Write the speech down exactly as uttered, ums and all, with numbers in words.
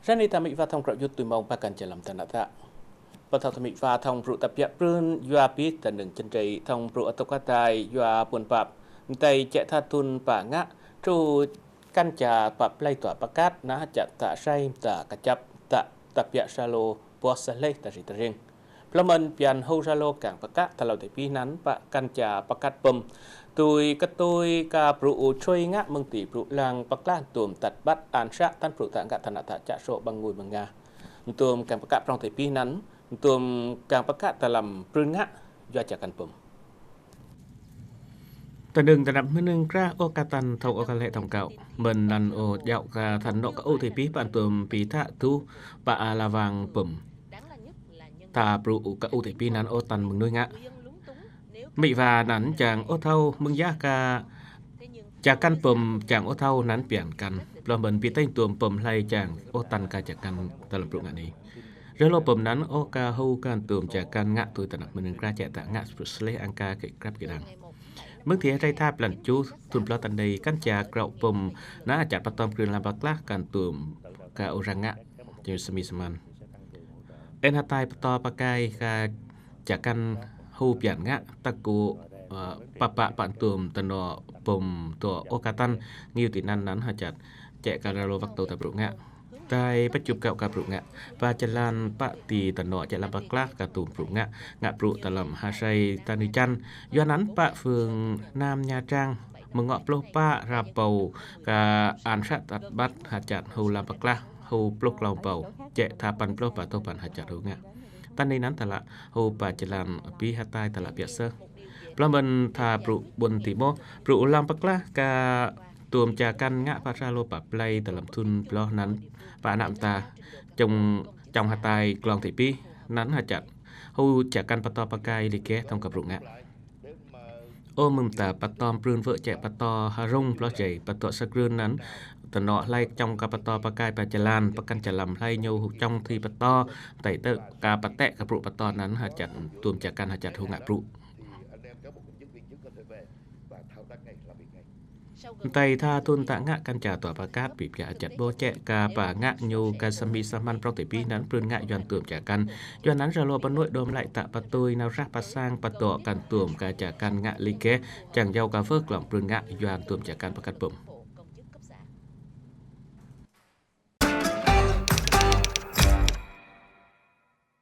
Sa ni ta mih va thong krok yut tui mong pa kan jalam ta na ta. Pa thong ta mih va thong bru ta piak prun yua pi ta neng jendrei thong bru atok atai yua pun pap. Mtai cek ta tun pa ngak tru kan ja pa plai tua pakat na ja ta sai ta kajap ta ta piak salo bos sa leh ta ri ta ring. Plaman pian ho salo kang pakak ta lau te pi nan pa kan ja pakat pem. Tui ka tui ka bru u chui ngak meng ti bru lang paklah tum tat bat an syak tan bru ta ngak ta na ta cak sok bang ngui menga. Ntum kang pakak prong te pi nan, ntum kang pakak ta lam prun ngak yua ja kan pem. Ta neng ta nap meneng krah o ka tan thong o ka leh thong kau. Men nan o jau ka than nok ka u te pi pan tum pi tha tu pa a la vang pem. Ta bru u ka u te pi nan o tan meng nui ngak. Mih va nan jang o thau meng yah ka ja kan pem jang o thau nan pian kan. Ploh men pi teng tum pem hlai jang o tan ka ja kan ta lam bru ngak ni. Relo pem nan o ka hu kan tum ja kan ngak tui ta nap meneng krah cek ta ngak bru sleh ang ka ke krap ke dang. Meng ti rai tha plan chu thun ploh tan dei kan ja krau pem na ja patom krin lam paklah kan tum ka orang ngak. Jeng semi seman. En hatai pato pakai ka ja kan hu pian ngak ta ku papa pan tum ta no pem to o ka tan ngiu ti nan nan ha jat cek ka relo vak to ta bru ngak. Tai pa chup kau ka bru ngak. Pa jalan pa ti ta no cek lam paklah ka tum bru ngak. Ngak bru ta lam ha sai ta ni jan. Yua nan pa phương Nam Nha Trang mengok ploh pa rapau ka an syak tat bat ha jat hu lam paklah hu ploh klau pau. Cek tha pan ploh pa to pan ha jat hu ngak. Tan ni nan ta la hu pa jalan pi hatai ta la piak seh. Ploh men tha bru bun ti mo bru u lam paklah ka tum ja kan ngak pa salo pa plai ta lam thun ploh nan pa nam ta jong jong hatai klong ti pi nan ha jat hu ja kan pato pakai li ke thong ka bru ngak. O mem ta patom prun vek cek pato harung ploh jai pato sa krun nan ta no hlai jong ka pato pakai pa jalan pakan jalam hlai nyu jong thi pato tai te ka patek ka bru pato nan ha jat tum ja kan ha jat hu ngak bru. Ntai tha thun ta ngak kan ja tua pakat pi pia jat bo cek ka pa ngak nyu ka semi saman prok te pi nan prun ngak yuan tum ja kan. Yuan nan relo pa nuai dom lai ta pa tui nau rah pa sang pa to kan tum ka ja kan ngak li ke jang yau ka vek long prun ngak yuan tum ja kan pakat pem.